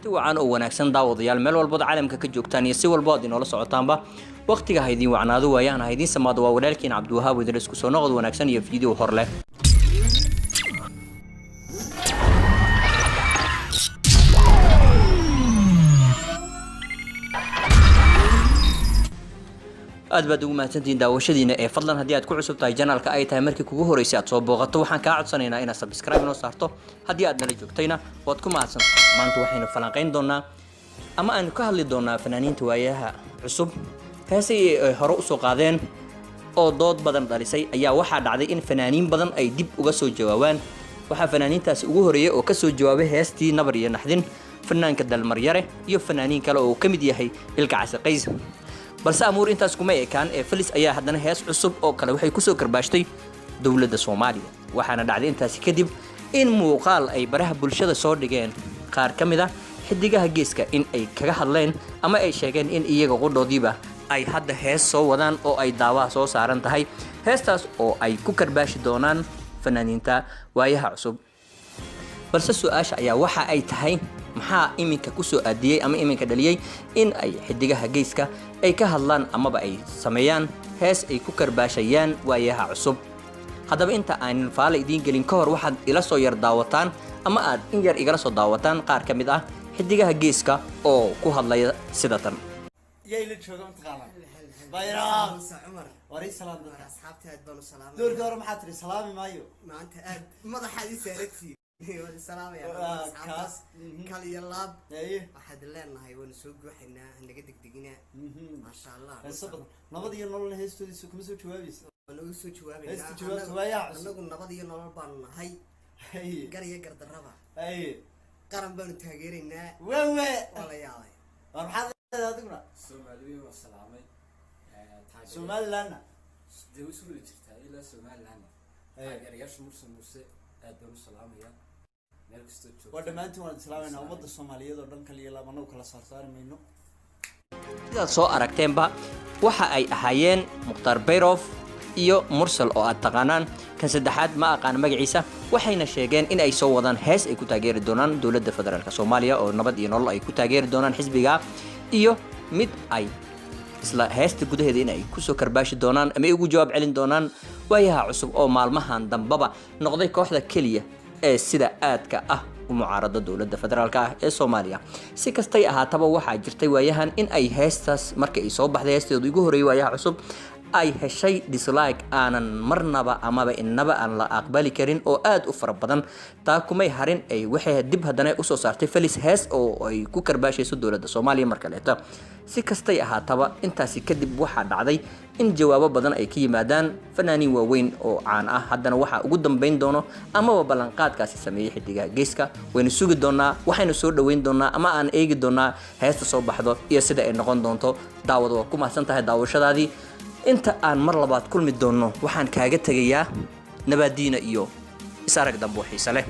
Kulanti wacan oo wanaagsan, daawadayaal, meel walbood caalamka ka joogtaan iyo si walbo aad inoola socotaanba, waqtiga ha idiin wacnaado, waayahana ha idiin samaado. Waa walaalkiin Cabdiwahaab idin isku soo noqod wanaagsan iyo video hor leh. Aad baad ugu mahadsantihiin daawashadiina. Ee fadlan, haddii aad ku cusub tahay channelka, ay tahay markii kugu horeysay aad soo booqato, waxaan kaa codsanaynaa inaad subscribe noo saarto. Haddii aad nala joogtayna, waad ku mahadsantahay. Maanta waxaynu falanqayn doonaa ama aanu ka hadli doonaa fanaaniinta Waayaha Cusub heesay ay hore usoo qaadeen oo dood badan dhalisay. Ayaa waxaa dhacday in fanaaniin badan ay dib uga soo jawaabaan. Waxaa fanaaniintaasi ugu horeeyay oo kasoo jawaabay heestii Nabar iyo Naxdin fanaanka Dalmaryare iyo fanaaniin kale oo uu ka mid yahay Ilka Case Qays. Balse amuur intaas kuma ekaan ee Felis ayaa haddana hees cusub oo kale waxay kusoo karbaashtay dowladda Soomaaliya. Waxaana dhacday intaasi kadib in muuqaal ay baraha bulshada soo dhigeen qaar ka mid ah Xidigaha Geeska in ay kaga hadleen ama ay sheegeen in iyaga qudhoodiiba ay hadda hees soo wadaan oo ay daawaha soo saaran tahay, heestaas oo ay ku karbaashi doonaan fanaaniinta Waayaha Cusub. Balse su-aasha ayaa waxa ay tahay, maxaa iminka kusoo aadiyey ama iminka dhaliyey in ay Xidigaha Geeska ay ka hadlaan amaba ay sameeyaan hees ay ku karbaashayaan Waayaha Cusub? Haddaba, inta aanan faala idiin gelin ka hor, waxaad ila soo yar daawataan ama aad in yar igala soo daawataan qaar ka mid ah Xidigaha Geeska oo ku hadlaya sida tan. Yaa ila jooga, mataqaanaa? Bayraaq. Muuse Cumar. Waray, salaam War, dadka. Asxaabta aad baan u salaamaya. Doorkii hore maxaa tiri? Salaami maayo. Maanta aad madaxaad ii saaragtiin. Waan salaamaya Waa, dhammaan asxaabta. Kaas. Kal iyo laab. Haye. Waxaad leenahay, waanu soo guuxaynaa, hanaga degdegina. Maasha Allah. Heeso badan, Nabad iyo Nolol heestoodiisa kuma soo jawaabaysa? Waan ugu soo jawaabaynaa. Heesta jawaabta Waayaha Cusub. Anagu nabad iyo nolol baanu nahay. Gar iyo gardarraba. Qaran baanu taageeraynaa. Wewe. Waa la yaabay. War, maxaad leedahay adiguna? Soomaaliweyn waa salaamay. Somalilandna? Dee way isu wada jirtaa ilaa Somaliland. Taageerayaasha Mursal Muuse aad baan u salaamaya meel kastoo joogto. Waa dhammaantiin waan islaamayna, ummadda Soomaaliyeed oo dhan kaliya laab, annagu kala saarsaari mayno. Sidaad soo aragteenba, waxa ay ahaayeen Mukhtaar Bayrof iyo Mursal oo aad taqaanaan. Kan saddexaad ma aqaan magaciisa. Waxayna sheegeen in ay soo wadaan hees ay ku taageeri doonaan dowladda federaalk Soomaaliya oo Nabad iyo Nolol ay ku taageeri doonaan xisbiga, iyo mid ay isla heesta gudaheeda in ay kusoo karbaashi doonaan ama ay ugu jawaab celin doonaan Waayaha Cusub oo maalmahan dambaba noqday kooxda keliya ee sida aadka ah u mucaarada dowladda federaalk ah ee Soomaaliya. Si kastay ahaataba, waxaa jirtay waayahan in ay heestaas, markii ay soo baxday heesteedu ugu horreeyay Waayaha Cusub, ay heshay dislike aanan marnaba amaba innaba aan la aqbali karin oo aad u fara badan. Taa kumay harin ay waxay dib haddana usoo saartay Felis hees oo ay ku karbaashayso dowladda Soomaaliya mar kaleeta. Si kastay ahaataba, intaasi kadib waxaa dhacday in jawaabo badan ay ka yimaadaan fanaaniin waaweyn oo caan ah. Haddana waxaa ugu dambeyn doono amaba ballanqaadkaasi sameeyey Xidigaha Geeska. Waynu sugi doonaa, waxaynu soo dhoweyn doonaa ama aan eegi doonaa heesta soo baxdo iyo sida ay noqon doonto. Daawada, waa ku mahadsan tahay daawashadaadii. Inta aan mar labaad kulmi doonno, waxaan kaaga tegayaa nabaadiina iyo is arag dambo xiise leh.